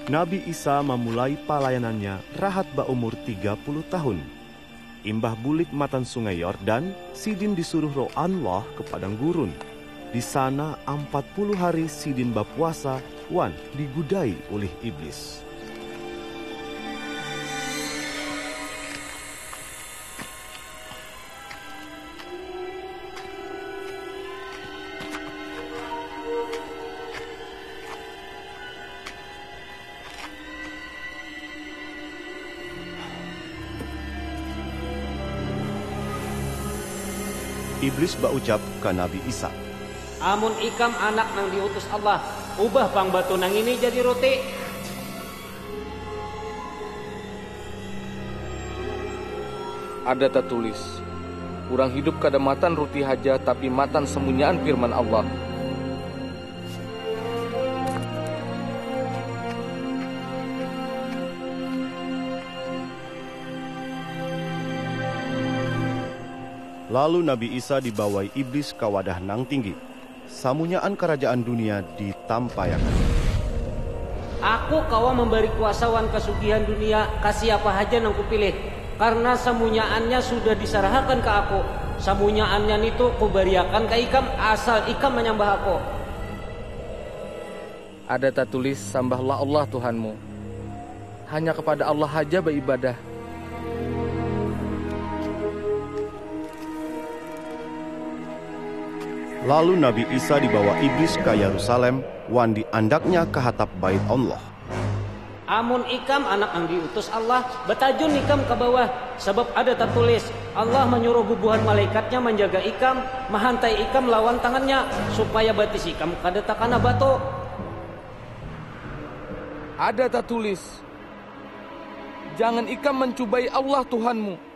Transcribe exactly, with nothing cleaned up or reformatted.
Nabi Isa mamulai palayanannya rahat baumur tiga puluh tahun. Imbah bulik matan Sungai Yordan, sidin disuruh Roh Allah ke padang gurun. Di sana ampat puluh hari sidin bapuasa wan digudai ulih iblis. Iblis baucap ka Nabi Isa, "Amun Ikam Anak nang diutus Allah, ubah pang batu nangini jadi ruti." Ada tatulis, "Urang hidup kada matan ruti haja, tapi matan samunyaan firman Allah." Lalu Nabi Isa dibawai iblis ka wadah nang tinggi. Samunyaan karajaan dunia ditampaiakan. Aku kawa mambari kuasa wan kasugihan dunia ka siapa haja nang Kupilih, karna samunyaannya sudah disarahakan ka Aku. Samunyaannya nitu Kubariakan ka ikam, asal ikam manyambah Aku. Ada tatulis, "Sambahlah Allah Tuhanmu. Hanya kepada Allah haja baibadah." Lalu Nabi Isa dibawa iblis ka Yerusalem wan diandaknya ka hatap Bait Allah. Amun ikam anak nang diutus Allah, batajun ikam ka bawah, sabab ada tatulis, Allah manyuruh bubuhan malaikatnya manjaga ikam, mahantai ikam lawan tangannya, supaya batis ikam kada takana batu. Ada tatulis, jangan ikam mancubai Allah Tuhanmu.